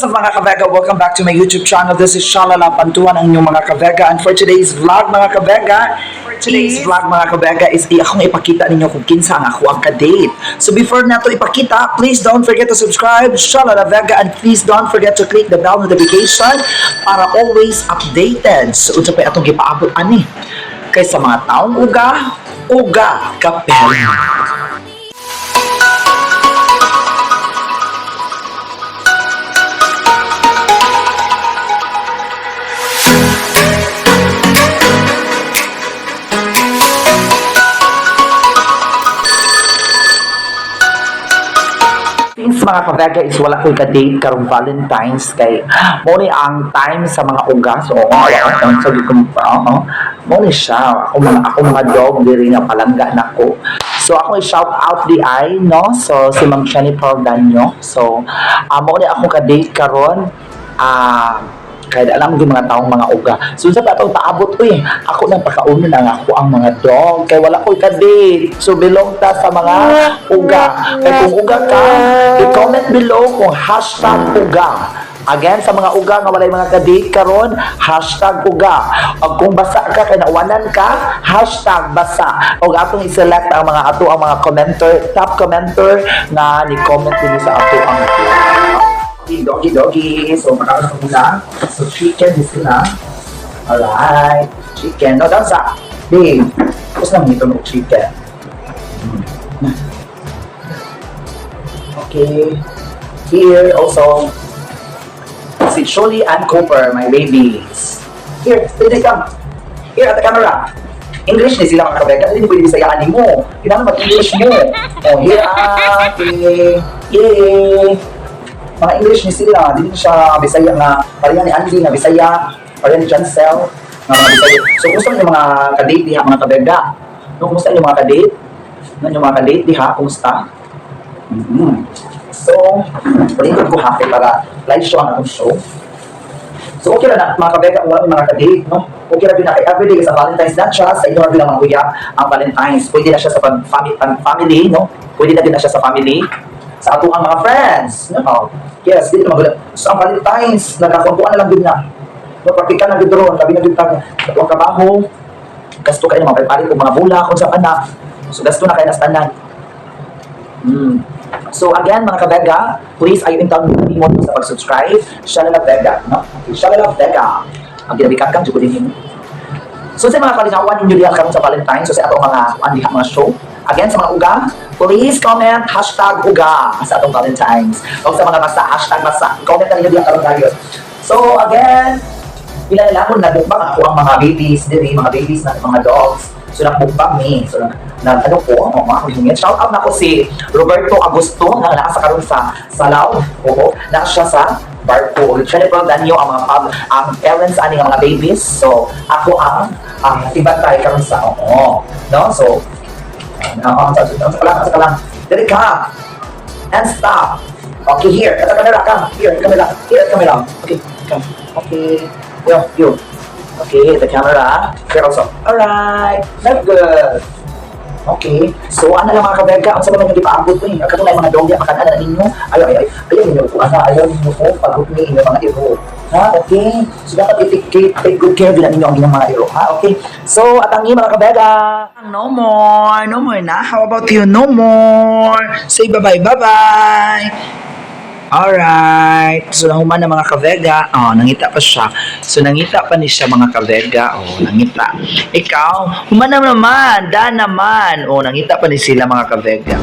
What's up, mga kabega? Welcome back to my YouTube channel. This is Shalala Pantuan, ang inyong mga kabega. And for today's vlog, mga kabega, for today's vlog, mga kabega, is akong ipakita ninyo kung kinsa ang ako ang kadate. So before nato ipakita, please don't forget to subscribe, Shalala Vega, and please don't forget to click the bell notification para always updated. So unsa pa atong gipaabot ani? Kay sa mga taong uga, uga kapel. Since, mga kabega, is wala ko'y ka-date karong Valentine's kay mo ni ang time sa mga uga. So oo, ang sabi ko, oo, mo ni siya ako mga dog diri nga palangga nako. So ako i-shout out di ay, no? So si Ma'am Jennifer Danyo. So mo ni ako ka-date karon, kaya alam ko mga taong mga uga. So sa atong paabot, uy, ako nang pakauno na nga ako ang mga dog kay wala ko'y ka-date. So belong ta sa mga uga. Kay kung uga ka, i-comment below kung #uga. Again, sa mga uga nga walay mga ka-date karon, #uga. Og kung basa ka kay nauwanan ka, #basa. Og atong i-select ang mga ato ang mga commenter, top commenter nga ni comment din sa ato ang doggy doggy. So makaon ko muna. So chicken this sila. Alright. Chicken. No, down sa. Babe. Tapos lang nito ng chicken. Okay. Here also, si Shirley and Cooper, my babies. Here, stay come. Here at the camera. English ni sila, mga kabega. Hindi pwede Bisayaan mo. Kailangan mag-English mo. Oh, here, ah, okay. Yay! Mga English ni sila, dili siya Bisaya nga pareha ni Andy nga Bisaya, pareha ni Jancel nga mga Bisaya. So kumusta niyo mga ka-date diha, mga kabega? No, kumusta niyo mga ka-date? No, niyo mga ka-date diha, kumusta? So, palindot ko happy para live show ang atong show. So okay ra na, mga kabega, kung wala may mga ka-date, no? Okay ra gyud na kay everyday sa Valentine's na siya, sa inyo ra gyud ang mga uyab ang Valentine's. Pwede na siya sa pag family, no? Pwede na din na siya sa family, sa ato ang mga friends, no? Yes, dili na magulo. So ang Valentine's, nagkakuntuan na lang din na. No, praktikal na gid ron, labi na gid tag ato ang trabaho. Gasto kayo mga palit og mga bulak kung sa anak. So gasto na kayo na sa tanan. So again, mga kabega, please ayaw intang mo sa pag-subscribe. Shalala Vega, no? Okay, Shalala Vega. Ang ginabikan kang jud din. So sa mga kalingawan ninyo diha karon sa Valentine, so sa atong mga kuan diha mga show. Again, sa mga uga, please comment #uga sa atong Valentines. O sa mga basa, #basa. Comment na ninyo diha karon guys. So again, pila na nagmukbang ako ang mga babies diri, mga babies na mga dogs. So nagmukbang ni. So nag, nag ano ko, oh, mga hingit. Shout out na ko si Roberto Agusto nga naa sa karon sa Salaw. Oo, naa siya sa barko. Jennifer Danyo ang mga pab, ang parents ani nga mga babies. So ako ang tibantay karon sa, oo. No? So sa lang. Dili ka. And stop. Okay, here. At the camera, come. Here, camera. Here, camera. Okay, come. Okay. Yo, you. Okay, the camera. Here also. Alright. Very good. Okay. So, ano lang, mga kabega, ang sa naman yung ipaabot ko eh. Kato na yung mga dogya, makanana na ninyo. Ayaw, ayaw, ayaw ninyo ko, ana, ayaw ninyo ko, pagod ni inyo mga iro. Ha? Okay? So, dapat i-take take good care din na ninyo ang inyong mga iro. Ha? Okay? So, at ang mga kabega. No more. No more na. How about you? No more. Say bye-bye. Bye-bye. Alright. So, nahuman na, mga kabega. Oh, nangita pa siya. So, nangita pa ni siya, mga kabega. Oh, nangita. Ikaw, human na naman. Da naman. Oh, nangita pa ni sila, mga kabega.